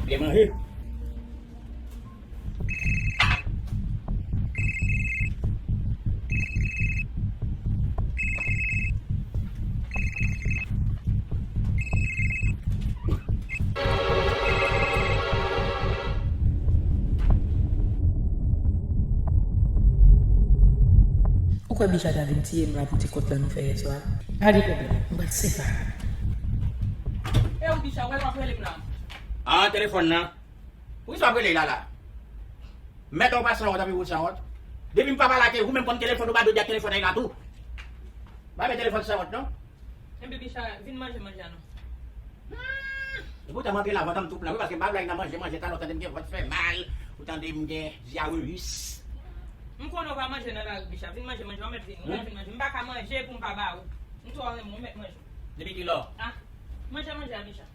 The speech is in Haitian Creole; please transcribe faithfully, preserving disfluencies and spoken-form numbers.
Vle manje. Ou kwè Bicha ta vin tiye m la pou ti kont lan nou fè yè swa? Pa gen pwoblèm, m pral separe. E ou Bicha, ou wè w ap rele m la? Ah, telefòn nan. Poukisa w ap rele la la? Mèt ou pa sanwont, anpi ou sanwont. Depi m pa pale ak ou, ou menm konn telefòn ou pa dwe di ak telefòn nan la tou. Pa bay telefòn sanwont non. Enben Bicha, vin manje manje a non. Hmm. E poutan m antre la, vant an m tou plen wi, paske m pa vle al nan manje, manje talè, ou tande m gen vant fè mal, ou tande m gen dyareyis. M konnen w pa manje nan lari Bicha, vin manje manje, ou mèt vini, ou mèt vin manje. M pa ka manje pou m pa ba ou. M twò renmen w, ou mèt manje. Depi kilè? Ah, manje manje a Bicha.